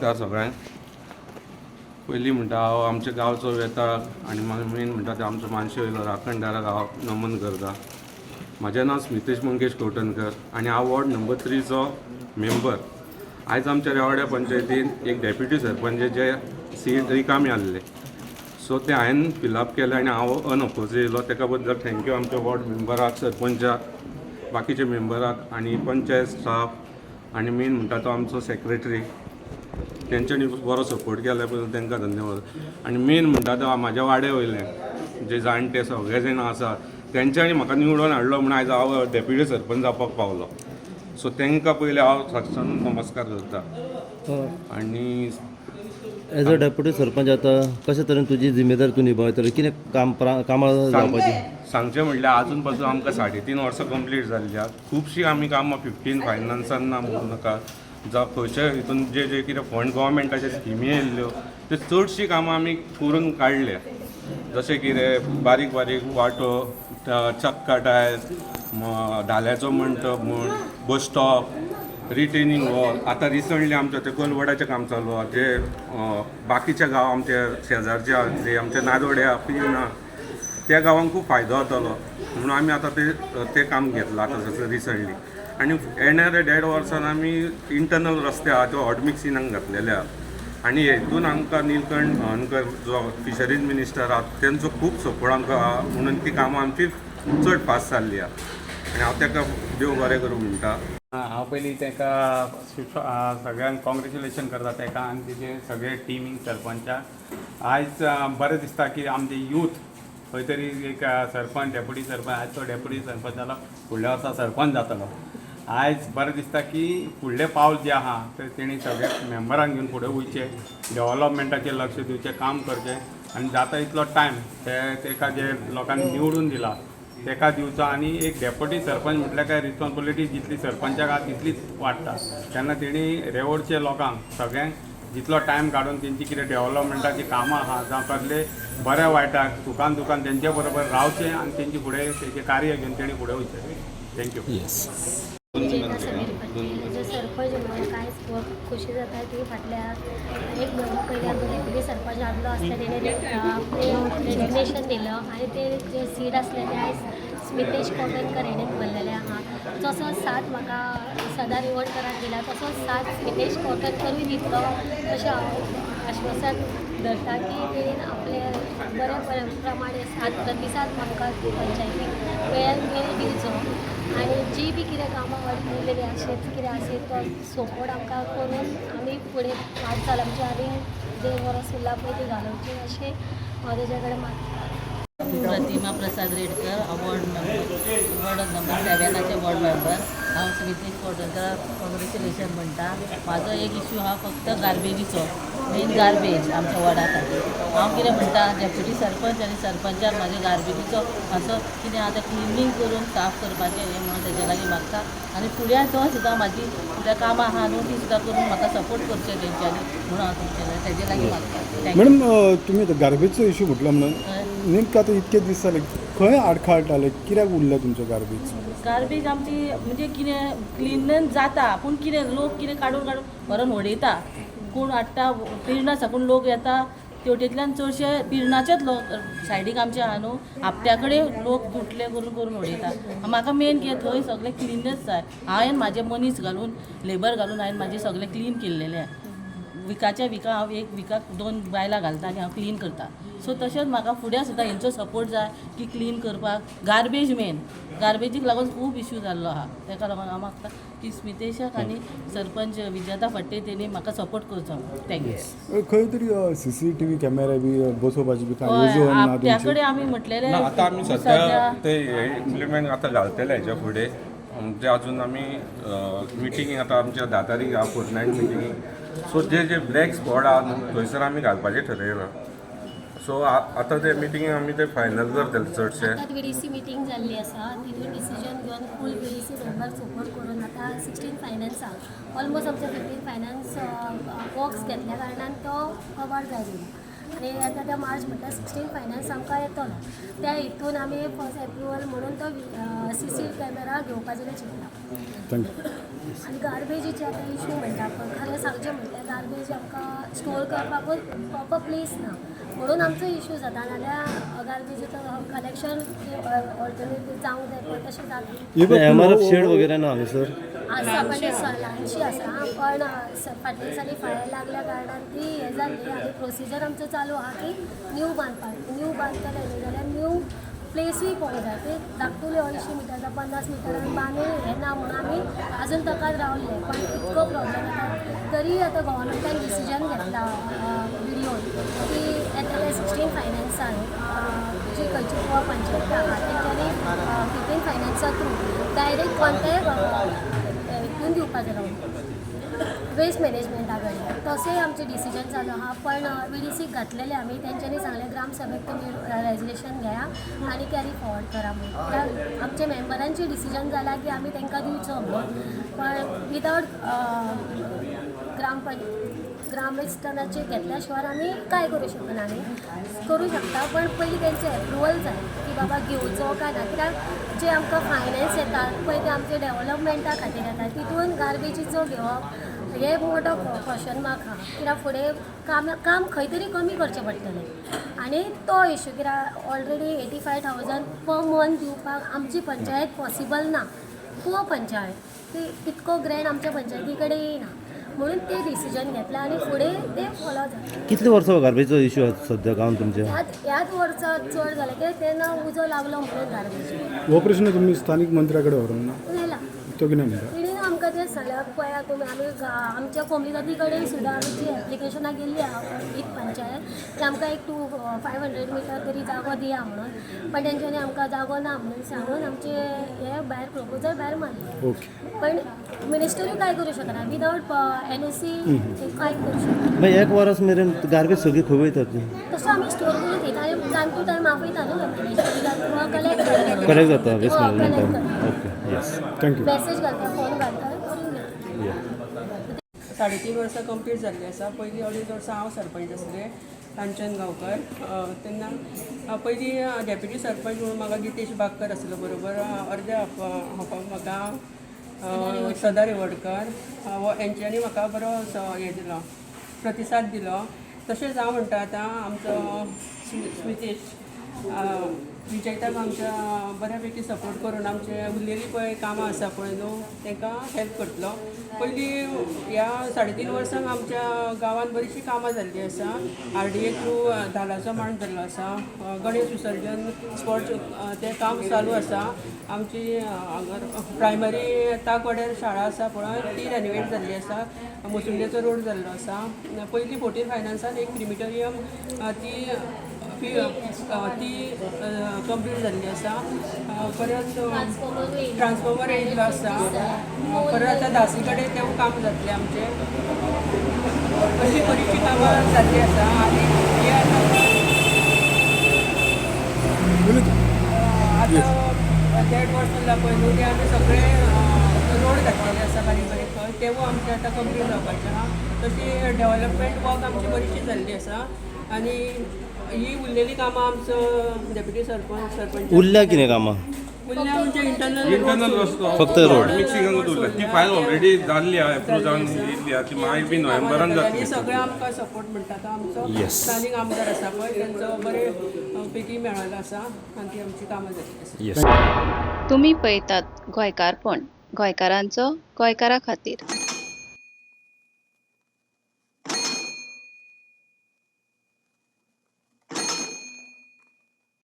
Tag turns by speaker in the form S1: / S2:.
S1: नमस्कार सगळ्यांक. पयलीं म्हणटा हांव आमच्या गांवचो वेताळ आनी मागीर मेन म्हणटा ते आमचो मानशे वयलो राखणदाराक हांव नमन करता. म्हजें नांव स्मितेश मंगेश कवठणकर आनी हांव वॉर्ड नंबर 3चो मेंबर. आयज आमच्या रेवाड्या पंचायतीन एक डेप्युटी सरपंचाचे सीट रिकामी आहले, सो ते हांवें फिलअप केलें आनी हांव अनअपोज येयलो. तेका बद्दल thank you आमच्या वॉर्ड मेंबराक, सरपंचाक, बाकीच्या मेंबराक आनी पंचायत स्टाफ आनी मेन म्हणटा तो आमचो सेक्रेटरी. तेंच्यांनी बरो सपोर्ट केल्या बद्दल तांकां धन्यवाद. आनी मेन म्हणटा तो म्हाज्या वाड्या वयले जे जाणटे सगळे जाण आसा, तेंच्यांनी म्हाका निवडून हाडलो म्हणून आयज हांव डेप्युटी सरपंच जावपाक पावलो. सो तांकां पयलीं हांव साक्षात नमस्कार करता आनी
S2: एज अ डेप्युटी सरपंच आतां कशे तरेन तुजी जिम्मेदारी तूं निभायतलो? कितें काम कामां जावपाची?
S1: सांगचें म्हणल्यार आजून पासून आमकां 3.5 वर्सां कंप्लीट जाल्ली आहा. खुबशीं आमी कामां 15 फायनान्सान ना म्हणूं नाका, जावं खंयच्या हितून जे जे कितें फंड गोवोरमेंटाचे स्किमी येयल्ल्यो, त्यो चडशीं कामां आमी करून काडल्या. जशें कितें बारीक बारीक वाटो, चक्का टायर्स, धाल्याचो मंटप म्हूण, बस स्टॉप, रिटेनिंग वॉल. आतां रिसंटली आमच्या ते कोलवडाचें काम चालू आहा. जे बाकीच्या गांव आमचे शेजारचे आहा, जे आमच्या नादोड्या, पिर्णा, त्या गांवांक खूब फायदो जातलो म्हणून आमी आतां ते ते काम घेतलां आतां जसं रिसंटली. आनी येणाऱ्या देड वर्सान आमी इंटरनल रस्ते आहा त्यो हॉट मिक्सिंगाक घातलेले आहा. आनी हेतून आमकां निलकंठ हळर्णकर जो फिशरीज मिनिस्टर आहा, तेंचो खूब सपोर्ट आमकां आहा, म्हणून ती कामां आमची चड फास्ट जाल्ली आहा आनी हांव ताका देव बरें करूं म्हणटा.
S3: हांव पयलीं ताका सगळ्यांक कॉंग्रेच्युलेशन करता, ताका आनी तेजे सगळे टिमीक, सरपंचाक. आयज बरें दिसता की आमचे यूथ खंय तरी एक सरपंच, डेप्युटी सरपंच. आयज तो डेप्युटी सरपंच जालो, फुडल्या वर्सा सरपंच जातलो. आयज बरें दिसता की फुडलें पावल जें आहा तें तेणी सगळे मेंबरांक घेवन फुडें वयचें, डेवलपमेंटाचेर लक्ष दिवचें, काम करचें आनी जाता इतलो टायम ते तेका जे लोकांनी निवडून दिला तेका दिवचो. आनी एक डेप्युटी सरपंच म्हटल्यार काय रिस्पॉन्सिबिलिटी जितली सरपंचाक आहा तितलीच वाडटा. तेन्ना तेणी रेवोडच्या लोकांक सगळ्यांक जितलो टायम काडून तेंची कितें डेवलपमेंटाची कामां आहा जावं कसले बऱ्या वायटाक, सुखान दुखान तेंचे बरोबर रावचें आनी तेंचे फुडें तेजें कार्य घेवन तेणी फुडें वयचें. Thank you.
S4: विजेता समीर पटेल जो सरपंच म्हणून कांयच खूब खोशी जाता की फाटल्या एक म्हयनो पयलीं आमचो डेप्युटी सरपंच आदलो आसता, तेणे आपलें रेजिग्नेशन दिलं आनी ते जे सीट आसले ते आयज स्मितेश कवठणकर हेणें भरलेले आहा. जसो साथ म्हाका सदा रिवणकरान दिला, तसोच साथ स्मितेश कवठणकरूय दितलो अशें हांव आश्वासन धरता की तेणेन आपले बरे प्रमाणे साथ प्रतिसाद आमकां पंचायतीक वेळान वेळ दिवचो आनी जी बी कितें कामां उरलेली आसत, कितें आसत, तो सपोर्ट आमकां करून आमी फुडें वाटचाल आमची आनी देव बरो उरला पळय ती घालोवची अशें हांव तेज्या कडेन मागता.
S5: Pratima Prasad Redkar, ward number ward number 7आचे वॉर्ड मेंबर. हांव स्मितेश कवठणकर कॉंग्रेच्युलेशन म्हणटा. म्हाजो एक इशू आहा फक्त गार्बेजीचो, मेन गार्बेज आमच्या वॉर्डा खातीर. हांव कितें म्हणटा, डेप्युटी सरपंच आनी सरपंचाक म्हाजे गार्बेजीचो मातसो कितें आतां क्लिनींग करून साफ करपाचें हें म्हणून तेज्या लागीं मागता. आनी फुड्यां तो सुद्दां म्हाजी फुडें कामां आहा न्हू, ती सुद्दां करून म्हाका सपोर्ट करचें तेंच्यांनी म्हणून हांव तुमचे तेजे लागीं मागता. Thank you.
S6: Madam, तुमी आतां गार्बेजचो इशू म्हटलो म्हणून नेमकं आतां इतके दीस जाले, खंय आडखाळ जाले, कित्याक उरला तुमचो गार्बेज?
S5: गार्बेज आमची म्हणजे कितें क्लिनन जाता, पूण कितें लोक कितें काडून काडून व्हरोन उडयता. कोण हाडटा, पिर्णा साकून लोक येता, तेवटेंतल्यान चडशे पिर्णाचेच लोक सायडीक आमचे आहा न्हू, आपट्या कडेन लोक गुटले करून करून उडयता. म्हाका मेन कितें थंय सगळें क्लिननेस जाय. हांवें म्हाजे मनीस घालून, लेबर घालून हांवें म्हाजें सगळें क्लीन केल्लेलें. विकाच्या विका हांव एक विकाक दोन बायलां घालता आनी हांव क्लीन करता. सो तशेंच म्हाका फुडें सुद्दां हेंचो सपोर्ट जाय की क्लीन करपाक. गार्बेज मेन, गार्बेजीक लागून खूब इश्यू जाल्लो आहा. तेका लागून हांव मागता की स्मितेशाक आनी सरपंच विजेता फडते तेणी म्हाका सपोर्ट करचो. Thank you.
S6: खंय तरी सीसीटीव्ही कॅमेरा बी बसोवपाची बी कांय येवजण ना
S5: आपल्या
S6: तुमची?
S5: कडेन आमी म्हटलेलें.
S1: ना, आतां आमी सद्या ते इम्प्लिमेंट आतां घालतले हेच्या फुडें. म्हणजे अजून आमी मिटींग आतां आमच्या 10 तारीख आहा, फोर्टनायट मिटींग. सो जे जे ब्लॅक स्पॉट आहा न्हू, थंयसर आमी घालपाचें ठरयलां. सो आतां ते मिटींग आमी ते फायनल करतले चडशे.
S4: आतां व्हीडीसी मिटींग जाल्ली आसा. तितून डिसिजन घेवन फूल व्हीडीसी मेंबर सपोर्ट करून आतां 16 फायनान्साक ऑलमोस्ट आमचो 15 फायनान्स वर्क्स घेतल्या कारणान तो कवर जालो आनी आतां त्या मार्च म्हटल्यार 16 फायनान्स आमकां येतलो. त्या हितून आमी फर्स्ट एप्रुवल म्हणून तो सीसी कॅमेरा घेवपाचें चिंतला.
S6: Thank you.
S4: आनी गार्बेजीचे आतां इशू म्हणटा पण खरें सांगचें म्हटल्यार गार्बेज आमकां स्टोर करपाकूच प्रॉपर प्लेस ना म्हणून आमचो इशू जाता. नाल्यार गार्बेजीचो कलेक्शन ऑल्टरनेटीव जावंक जाय पण तशें जाता.
S2: एमआरएफ शेड वगैरे ना हांगासर?
S4: आसा, पण ती ल्हानशी आसा. पण फाटल्या दिसांनी फायर लागल्या कारणान ती हें जाल्ली आनी प्रोसिजर आमचो चालू आहा की न्यू बांदपाक. न्यू बांदतले न्हू जाल्यार न्यू प्लेसूय पळोवंक जाय. ते धाकटुले 250 मिटर जावं 50 मिटरान बांदून हें ना म्हणून आमी आजून ताका रावले. पण इतको प्रॉब्लेम येता तरी आतां गव्हर्मेंटान डिसिजन घेतला विडियोन की येतले 16 फायनान्सान जी खंयची गोवा पंचायत आहा तेंच्यांनी 15 फायनान्सा थ्रू डायरेक्ट कॉन्टॅक्ट हितून दिवपा जाय वेस्ट मॅनेजमेंटा कडेन. तशेंय आमचें डिसिजन चालू आहा. पण VDCक घातलेले आमी, तेंच्यांनी सांगलें ग्रामसभेक तुमी रेजल्युशन घेया आनी कॅरी फॉरवर्ड करा म्हणून. कित्याक आमचे मेंबरांचे डिसिजन जाला की आमी तांकां दिवचो म्हणून, पण विदावट ग्रामस्थानाचे घेतल्या शिवाय आमी काय करूं शकना. आमी करूं शकता पण पयलीं तेंचें एप्रुवल जाय की बाबा घेवचो काय ना. कित्याक जे आमकां फायनान्स येता पळय ते आमचे डेवलपमेंटा खातीर येता, तितून गार्बेजीचो घेवप हे मोठो क्वेश्चन मार्क आहा. कित्याक फुडें काम काम खंय तरी कमी करचें पडटलें आनी तो इशू कित्याक ऑलरेडी 85,000 पर मंथ दिवपाक आमची पंचायत पॉसिबल ना. पुअर पंचायत, ती तितको ग्रँड आमच्या पंचायती कडेन येयना म्हणून ते डिसिजन घेतलें आनी फुडें ते फॉलो जालें.
S2: कितले वर्सां गार्बेजचो इशू आसा सद्या गांवांत तुमच्या?
S4: ह्याच ह्याच वर्सा चड जालें कित्याक तेन्ना उजो लागलो म्हणून गार्बेज.
S6: हो प्रश्न तुमी स्थानीक मंत्र्या कडेन व्हरूंक ना?
S4: नेला.
S6: तो कितें म्हणटा?
S4: तेणीन आमकां तें सांगलें, पळया तुमी, आमी आमच्या कोमितादी कडेन सुद्दां आमची एप्लिकेशनां गेल्ली आहा वीथ पंचायत की आमकां एक 2 500 मिटर तरी जागो दिया म्हणून. पण तेंच्यांनी आमकां जागो ना म्हणून सांगून आमचे हे भायर प्रपोजल भायर मारले. पण मिनिस्टरूय काय करूं शकना विदावट NOC, काय करूं शकना.
S2: मागीर एक वरस मेरेन गार्बेज सगळी खंय वयता ती?
S4: तसो आमी स्टोर करून थेयता आनी टायम टू टायम आपयता न्हू मॅनेजमेंट, कलेक्ट करता.
S2: कलेक्ट जाता वेस्ट
S4: हय, कलेक्ट
S2: मॅनेजमेंटान?
S4: करता.
S2: Okay, yes.
S6: Thank you.
S4: Message घालता, फोन घालता, करून घेता.
S2: या.
S7: 3.5 वर्सां कंप्लीट जाल्ली आसा. पयलीं 2.5 वर्सां हांव सरपंच आसलें, कांचन गांवकर. तेन्ना पयलीं डेप्युटी सरपंच म्हणून म्हाका गितेश बागकर आसलो बरोबर, अर्द्या हाफाक म्हाका सदा रेवडकर. हो हेंच्यांनी म्हाका बरो असो हें दिलो, प्रतिसाद दिलो. तशेंच हांव म्हणटा आतां आमचो स्मितेश विजयताक आमच्या बऱ्या पैकी सपोर्ट करून आमचे उरलेली पळय कामां आसा पळय न्हू, तांकां हेल्प करतलो. पयलीं ह्या 3.5 वर्सांक आमच्या गांवांत बरीचशीं कामां जाल्लीं आसा. RDA through धालाचो मांड जाल्लो आसा, गणेश विसर्जन स्पॉट तें काम चालू आसा. आमची हांगा प्रायमरी ताकवाड्यार शाळा आसा पळय, ती रेनोवेट जाल्ली आसा. मोसुंडेचो रोड जाल्लो आसा. पयलीं 14 फायनान्सान एक क्रिमिटोरियम ती कंप्लीट जाल्ली आसा. परत ट्रान्सफॉर्मर येयल्लो आसा. परत आतां दासी कडेन तें काम जातलें आमचें. अशीं बरीचशीं कामां जाल्लीं आसा आनी हे आतां आतां देड वर्स उरला पळय न्हू, ते आमी सगळे रोड घातलेले आसा बारीक बारीक खंय, तेवूय आमचे आतां कंप्लीट जावपाचे आहा. तशी डेवलपमेंट वर्क आमची बरीचशी जाल्ली आसा आनी ही उरलेली कामां आमचो डेप्युटी सरपंच, सरपंच.
S2: उरल्या कितें कामां?
S7: उरल्या आमचे इंटरनल.
S1: इंटरनल रस्तो.
S2: फक्त रोड.
S1: मिक्सिंगाकूच उरला. ती फायल ऑलरेडी जाल्ली आहा, एप्रूव जावन येयल्ली आहा. ती मागीर बी नोव्हेंबरान
S7: आनी
S1: जातली.
S7: सगळे आमकां सपोर्ट म्हणटा तो आमचो स्थानीक आमदार आसा पळय, तेंचो बरे पैकी मेळिल्लो आसा आनी ती आमची कामां जाल्ली आसा.
S2: येस.
S8: तुमी पळयतात गोंयकारपण, गोंयकारांचो गोंयकारा खातीर.